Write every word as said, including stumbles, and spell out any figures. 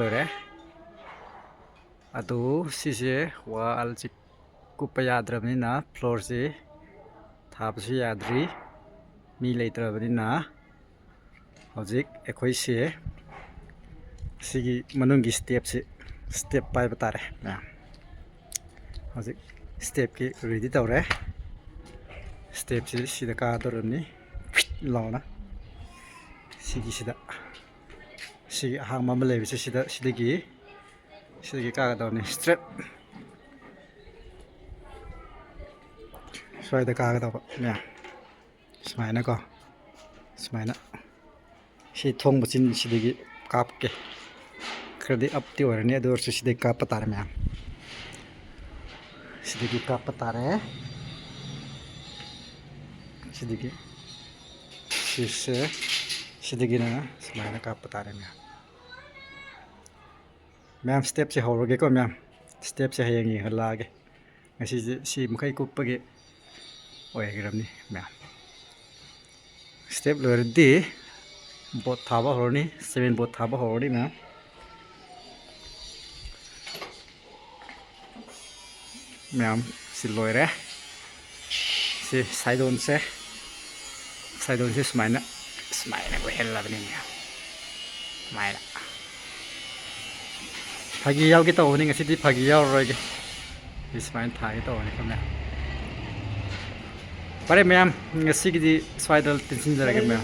ꯂꯣꯏꯔꯦ꯫ ꯑꯗꯨ ꯁꯤꯁꯦ ꯋꯥꯜꯁꯤ ꯀꯨꯞꯄ ꯌꯥꯗ꯭ꯔꯕꯅꯤꯅ, ꯐ꯭ꯂꯣꯔꯁꯤ ꯊꯥꯕꯁꯨ ꯌꯥꯗ꯭ꯔꯤ, ꯃꯤ ꯂꯩꯇ꯭ꯔꯕꯅꯤꯅ꯫ ꯍꯧꯖꯤꯛ ꯑꯩꯈꯣꯏꯁꯦ ꯁꯤꯒꯤ ꯃꯅꯨꯡꯒꯤ ꯁ꯭ꯇꯦꯞꯁꯤ, ꯁ꯭ꯇꯦꯞ ꯄꯥꯏꯕ ꯇꯥꯔꯦ ꯃꯌꯥꯝ꯫ ꯍꯧꯖꯤꯛ ꯁ꯭ꯇꯦꯞꯀꯤ ꯔꯦꯗꯤ ꯇꯧꯔꯦ꯫ ꯁ꯭ꯇꯦꯞꯁꯤ ꯁꯤꯗ ꯀꯥꯗꯧꯔꯕꯅꯤ꯫ ꯐꯤꯠ ꯂꯥꯎꯅ ꯁꯤꯒꯤꯁꯤꯗ, ꯁꯤꯒꯤ ꯑꯍꯥꯡꯕ ꯑꯃ ꯂꯩꯕꯁꯦ ꯁꯤꯗ, ꯁꯤꯗꯒꯤ, ꯁꯤꯗꯒꯤ ꯀꯥꯒꯗꯧꯕꯅꯤ ꯁ꯭ꯇ꯭ꯔꯦꯠ꯫ ꯁ꯭ꯋꯥꯏꯗ ꯀꯥꯒꯗꯧꯕ ꯃꯌꯥꯝ꯫ ꯁꯨꯃꯥꯏꯅꯀꯣ, ꯁꯨꯃꯥꯏꯅ꯫ ꯁꯤ ꯊꯣꯡ ꯃꯆꯤꯟꯁꯤꯗꯒꯤ ꯀꯥꯞꯀꯦ꯫ ꯈꯔꯗꯤ ꯑꯞꯇꯤ ꯑꯣꯏꯔꯅꯤ, ꯑꯗꯨ ꯑꯣꯏꯔꯁꯨ ꯁꯤꯗꯒꯤ ꯀꯥꯞꯄ ꯇꯥꯔꯦ ꯃꯌꯥꯝ꯫ ꯁꯤꯗꯒꯤ ꯀꯥꯞꯄ ꯇꯥꯔꯦ꯫ ꯁꯤꯗꯒꯤ, ꯁꯤꯁꯦ, ꯁꯤꯗꯒꯤꯅ ꯁꯨꯃꯥꯏꯅ ꯀꯥꯞꯄ ꯇꯥꯔꯦ ꯃꯌꯥꯝ꯫ ꯃꯌꯥꯝ, ꯁ꯭ꯇꯦꯞꯁꯦ ꯍꯧꯔꯒꯦꯀꯣ ꯃꯌꯥꯝ꯫ ꯁ꯭ꯇꯦꯞꯁꯦ ꯍꯌꯦꯡ ꯌꯦꯡꯍꯜꯂꯛꯑꯒꯦ꯫ ꯉꯁꯤꯁꯦ ꯁꯤ ꯃꯈꯩ ꯀꯨꯞꯄꯒꯤ ꯑꯣꯏꯈ꯭ꯔꯕꯅꯤ ꯃꯌꯥꯝ꯫ ꯁ꯭ꯇꯦꯞ ꯂꯣꯏꯔꯗꯤ ꯕꯣꯠ ꯊꯥꯕ ꯍꯧꯔꯅꯤ, ꯁꯤꯃꯦꯟ ꯕꯣꯠ ꯊꯥꯕ ꯍꯧꯔꯅꯤ ꯃꯌꯥꯝ꯫ ꯃꯌꯥꯝ, ꯁꯤ ꯂꯣꯏꯔꯦ꯫ ꯁꯤ ꯁꯥꯏꯗꯣꯟꯁꯦ, ꯁꯥꯏꯗꯣꯟꯁꯦ ꯁꯨꯃꯥꯏꯅ, ꯁꯨꯃꯥꯏꯅ ꯑꯣꯏꯍꯜꯂꯕꯅꯤ ꯃꯌꯥꯝ꯫ ꯁꯨꯃꯥꯏꯅ꯫ ꯐꯥꯒꯤ ꯌꯥꯎꯒꯦ ꯇꯧꯕꯅꯤ, ꯉꯁꯤꯗꯤ ꯐꯥꯒꯤ ꯌꯥꯎꯔꯔꯣꯏꯒꯦ꯫ ꯁꯤ ꯁꯨꯃꯥꯏꯅ ꯊꯥꯒꯦ ꯇꯧꯕꯅꯤ ꯃꯌꯥꯝ꯫ ꯐꯔꯦ ꯃꯌꯥꯝ, ꯉꯁꯤꯒꯤꯗꯤ ꯁ꯭ꯋꯥꯏꯗ ꯇꯤꯟꯁꯤꯟꯖꯔꯒꯦ ꯃꯌꯥꯝ꯫